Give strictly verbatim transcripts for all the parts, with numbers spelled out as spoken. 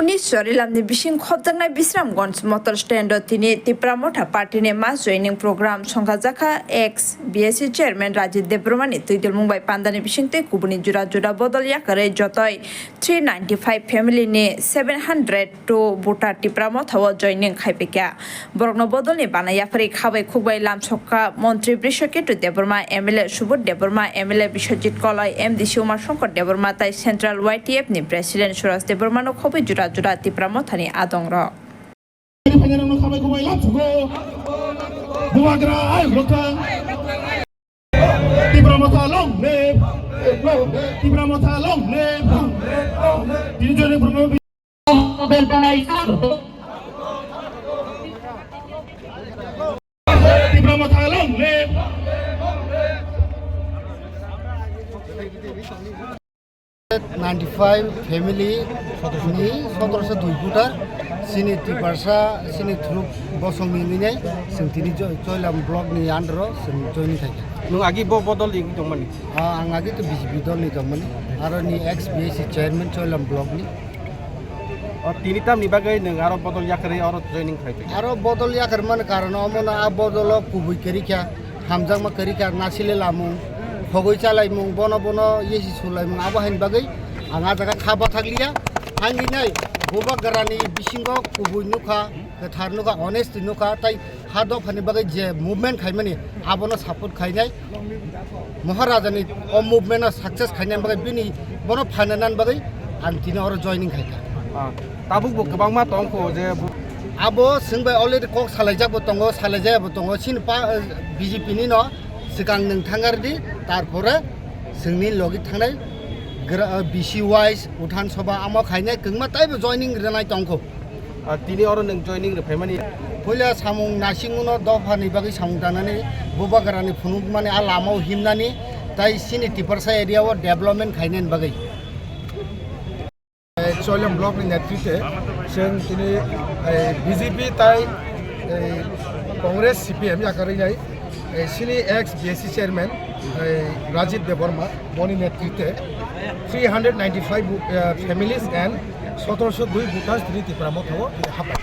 Bhubaneswar Ilamni bising khopjaknai Bisramganj Motor Stand o tini Tipra Motha Party ni mass joining program songkhajakha. Ex B S C chairman Rajit Debbarma ni twidulmung bai pandani bisingtwi kubuni jora jora bodol yakarwi jotoi three ninety five family ni seven hundred two voter Tipra Motha o joining khaipaikha. Borokno bodolni bana yapharwi khabai khukbai lamsokha Montri Brishaketu Debbarma, M L A Subodh Debbarma, M L A Biswajit Koloi, M D C Umashankar Debbarma tai Central Y T F ni President Suraj Debbarmano khobwi jora jora Tipra Mothani adongrok. Tipra Motha long live! Tipra Motha long live! Tini joni Brahma Tipra Motha long live! Ninety five family ni sotorosho dui voter, chini Tiprasa, chini thuruk bosong ni minai, chwng tini Choi-, Choilam block ni under o chwng joining khaikha. Nwng agi bo bodol ni tongmani? Ah, ang agi to B J P dol ni tongmani, aro ni ex B S C chairman Choilam block ni. O tini tamni bagwi nwng aro bodol yakarwi aro joining khai phaikha? Aro bodol yakarmani karon omono a bodolo kubui kwrwikha, hamjakma kwrwikha, nasile lamung, khogwi chalaimung, bono bono yesi sulaimung, abo haini bagwi ang a jaga kha bathakliya. Ang hinai Bubagrani bisingo kubui nukha, kwthar nukha, honesty nukha, tai ha dophani bagwi je movement khaimani, abono support khainai. Maharajani o movement no success khainani bagwi bini bono phainanani bagwi ang tini oro joining khaikha. Ah, tabuk bo kwbangma tongkho je bu- Abo chwng bai already kok salaijak bo tongo, salaijaya bo tongo. Chini pa, B J P ni no swkang nwng thangar di, tarpore chwngni logi thangnai gra-, B C wise, Uthan Sabha amo khainai kwngma taibo joining rwnai tongkho. Ah, tini oro nwng joining rwphaimani? Puila samung naisingmano dophani bagwi samung tangnani, Bubagrani phunukmani a lamao himnani, tai chini Tiprasa area o development khainani bagwi. Eh, Choilam block ni netritwe chwng tini, eh, B J P tai, eh, Congress C P M yakarwi nai, eh, chini ex B S C chairman, eh, Rajit Debbarma, boni netritwe three hundred ninety five, eh, families and sotorosho dui voters tini Tipra Motha o tini hapai.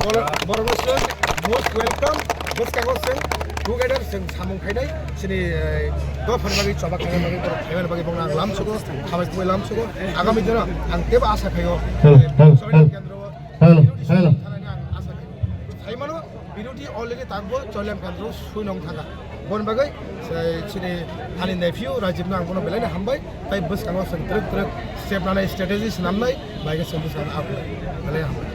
Boro-, borokno chwng most welcome, bwskango chwng together chwng samung khainai, chini, eh, dophani bagwi choba khainai bagwi, borok khaimani bagwi bono ang lamsugo, hambai tubui lamsugo. Agami dino ang teibo asa khaio, Hello, eh, hello, Choilam hello. Kendro o Hello, unity hello. Thanani ang asa khaio. Saimano, birodhi already tangbo Choilam Kendro sui nong thangkha. Boni bagwi, eh, chini ani nephew Rajibno ang bono belaino hambai, tai bwskango chwng twrwk twrwk step nanai, strategy swnamnai, bai khe chwng bwskango abo belai hambai.